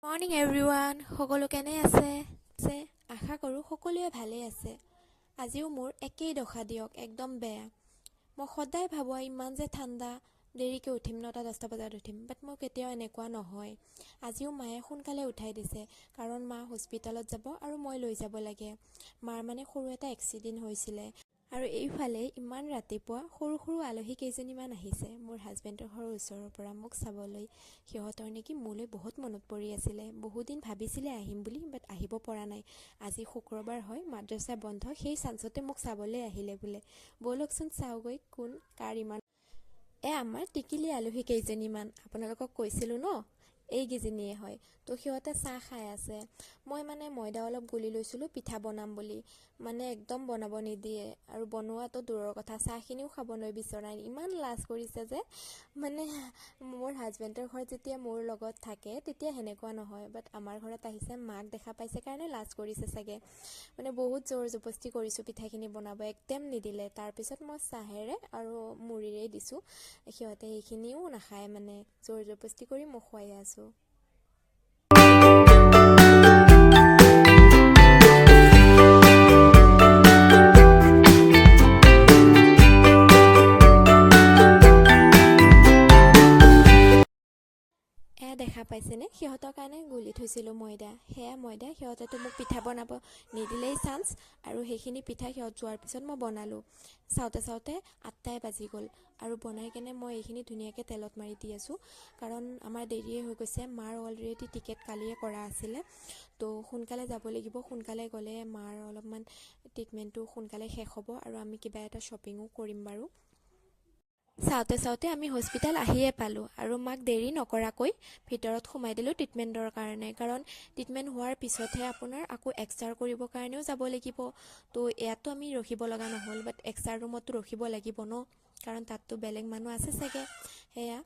Morning everyone, সকলো কেনে আছে? আশা কৰোঁ সকলোৱে ভালেই আছে। আজিও মোৰ একেই দশা দিয়ক, একদম বেয়া। মই সদায় ভাবোঁ ইমান যে ঠাণ্ডা, দেৰিকৈ উঠিম, 9টা 10টা বজাত উঠিম, বাট মোৰ কেতিয়াও এনেকুৱা নহয়। আজিও মায়ে সোনকালে উঠাই দিছে, কাৰণ মা হস্পিটেলত যাব আৰু মই লৈ যাব লাগে। মাৰ মানে সৰু এটা এক্সিডেণ্ট হৈছিলে। আৰু এইফালে ইমান ৰাতিপুৱা সৰু সৰু আলহী কেইজনীমান আহিছে মোৰ হাজবেণ্ডৰ ঘৰৰ ওচৰৰ পৰা মোক চাবলৈ। সিহঁতৰ নেকি মোলৈ বহুত মনত পৰি আছিলে, বহুদিন ভাবিছিলে আহিম বুলি, বাট আহিব পৰা নাই। আজি শুক্ৰবাৰ হয়, মাদ্ৰাছা বন্ধ, সেই চান্সতে মোক চাবলৈ আহিলে বোলে। ব'লকচোন চাওঁগৈ কোন কাৰ ইমান। আমাৰ টিকিলি আলহী কেইজনীমান, আপোনালোকক কৈছিলোঁ ন, এইকেইজনীয়ে হয়। তো সিহঁতে চাহ খাই আছে। মই মানে ময়দা অলপ গুলি লৈছিলোঁ পিঠা বনাম বুলি, মানে একদম বনাব নিদিয়ে। আৰু বনোৱাটো দূৰৰ কথা, চাহখিনিও খাবলৈ বিচৰা নাই, ইমান লাজ কৰিছে যে। মানে মোৰ হাজবেণ্ডৰ ঘৰত যেতিয়া মোৰ লগত থাকে তেতিয়া সেনেকুৱা নহয়, বাট আমাৰ ঘৰত আহিছে, মাক দেখা পাইছে কাৰণে লাজ কৰিছে চাগে। মানে বহুত জোৰ জবস্তি কৰিছোঁ পিঠাখিনি বনাব, একদম নিদিলে। তাৰপিছত মই চাহেৰে আৰু মুড়িৰে দিছোঁ, সিহঁতে সেইখিনিও নাখায়, মানে জোৰ জবস্তি কৰি মই খুৱাই আছোঁ। এয়া দেখা পাইছেনে, সিহঁতৰ কাৰণে গুলি থৈছিলোঁ ময়দা। সেয়া ময়দা, সিহঁতেতো মোক পিঠা বনাব নিদিলেই চান্স, আৰু সেইখিনি পিঠা সিহঁত যোৱাৰ পিছত মই বনালোঁ। চাওঁতে চাওঁতে 8টাই বাজি গ'ল। আৰু বনাই কেনে মই এইখিনি ধুনীয়াকৈ তেলত মাৰি দি আছোঁ, কাৰণ আমাৰ দেৰিয়ে হৈ গৈছে। মাৰ অলৰেডি টিকেট কালিয়ে কৰা আছিলে, তো সোনকালে যাব লাগিব। সোনকালে গ'লে মাৰ অলপমান ট্ৰিটমেণ্টটো সোনকালে শেষ হ'ব আৰু আমি কিবা এটা শ্বপিঙো কৰিম বাৰু। চাওঁতে চাওঁতে আমি হস্পিটেল আহিয়ে পালোঁ আৰু মাক দেৰি নকৰাকৈ ভিতৰত সোমাই দিলোঁ ট্ৰিটমেণ্টৰ কাৰণে, কাৰণ ট্ৰিটমেণ্ট হোৱাৰ পিছতহে আপোনাৰ আকৌ এক্সৰে কৰিবৰ কাৰণেও যাব লাগিব। তো ইয়াতো আমি ৰখিব লগা নহ'ল, বাট এক্সৰে ৰুমততো ৰখিব লাগিব ন, কাৰণ তাততো বেলেগ মানুহ আছে চাগে। সেয়া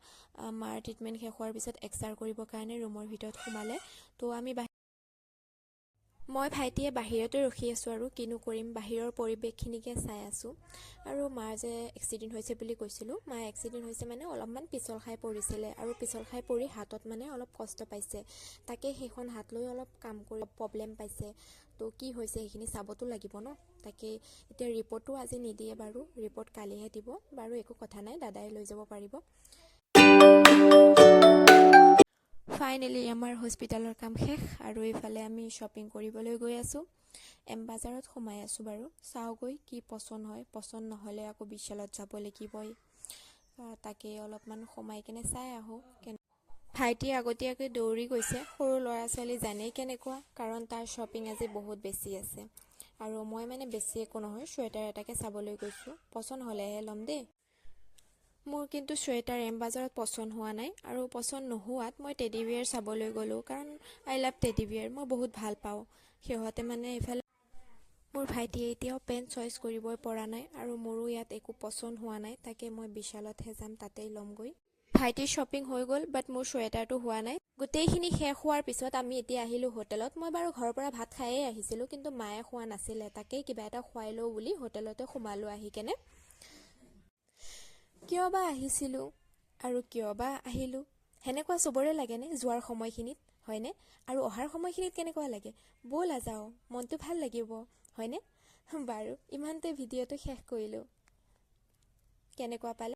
মাৰ ট্ৰিটমেণ্ট শেষ হোৱাৰ পিছত এক্সৰে কৰিবৰ কাৰণে ৰুমৰ ভিতৰত সোমালে। তো আমি মই ভাইটিয়ে বাহিৰতে ৰখি আছোঁ আৰু কিনো কৰিম, বাহিৰৰ পৰিৱেশখিনিকে চাই আছোঁ। আৰু মাৰ যে এক্সিডেণ্ট হৈছে বুলি কৈছিলোঁ, মাৰ এক্সিডেণ্ট হৈছে মানে অলপমান পিছল খাই পৰিছিলে, আৰু পিছল খাই পৰি হাতত মানে অলপ কষ্ট পাইছে, তাকে সেইখন হাত লৈ অলপ কাম কৰি প্ৰব্লেম পাইছে। তো কি হৈছে সেইখিনি চাবতো লাগিব ন, তাকে এতিয়া ৰিপৰ্টটো আজি নিদিয়ে বাৰু, ৰিপৰ্ট কালিহে দিব বাৰু, একো কথা নাই, দাদাই লৈ যাব পাৰিব। ফাইনেলি আমাৰ হস্পিটেলৰ কাম শেষ আৰু এইফালে আমি শ্বপিং কৰিবলৈ গৈ আছোঁ। এম বজাৰত সোমাই আছোঁ বাৰু, চাওঁগৈ কি পচন্দ হয়, পচন্দ নহ'লে আকৌ বিশালত যাব লাগিবই। তাকে অলপমান সোমাই কেনে চাই আহোঁ। ভাইটিয়ে আগতীয়াকৈ দৌৰি গৈছে, সৰু ল'ৰা ছোৱালী জানেই কেনেকুৱা, কাৰণ তাৰ শ্বপিং আজি বহুত বেছি আছে। আৰু মই মানে বেছি একো নহয়, চুৱেটাৰ এটাকে চাবলৈ গৈছোঁ, পচন্দ হ'লেহে ল'ম দেই। মোৰ কিন্তু চুৱেটাৰ এম বজাৰত পচন্দ হোৱা নাই, আৰু পচন্দ নোহোৱাত মই টেডি বিয়েৰ চাবলৈ গ'লোঁ, কাৰণ আই লাভ টেডি বিয়েৰ, মই বহুত ভাল পাওঁ। সিহঁতে মানে এইফালে মোৰ ভাইটিয়ে এতিয়াও পেণ্ট চইচ কৰিবই পৰা নাই, আৰু মোৰো ইয়াত একো পচন্দ হোৱা নাই, তাকে মই বিশালতহে যাম, তাতেই ল'মগৈ। ভাইটিৰ শ্বপিং হৈ গ'ল, বাট মোৰ চুৱেটাৰটো হোৱা নাই। গোটেইখিনি শেষ হোৱাৰ পিছত আমি এতিয়া আহিলোঁ হোটেলত। মই বাৰু ঘৰৰ পৰা ভাত খায়েই আহিছিলোঁ, কিন্তু মায়ে খোৱা নাছিলে, তাকেই কিবা এটা খুৱাই লওঁ বুলি হোটেলতে সোমালোঁ আহি কেনে। কিয় বা আহিছিলোঁ আৰু কিয় বা আহিলোঁ, সেনেকুৱা চবৰে লাগেনে যোৱাৰ সময়খিনিত, হয়নে? আৰু অহাৰ সময়খিনিত কেনেকুৱা লাগে, ব'লা যাওঁ, মনটো ভাল লাগিব, হয়নে? বাৰু ইমানতে ভিডিঅ'টো শেষ কৰিলোঁ, কেনেকুৱা পালে?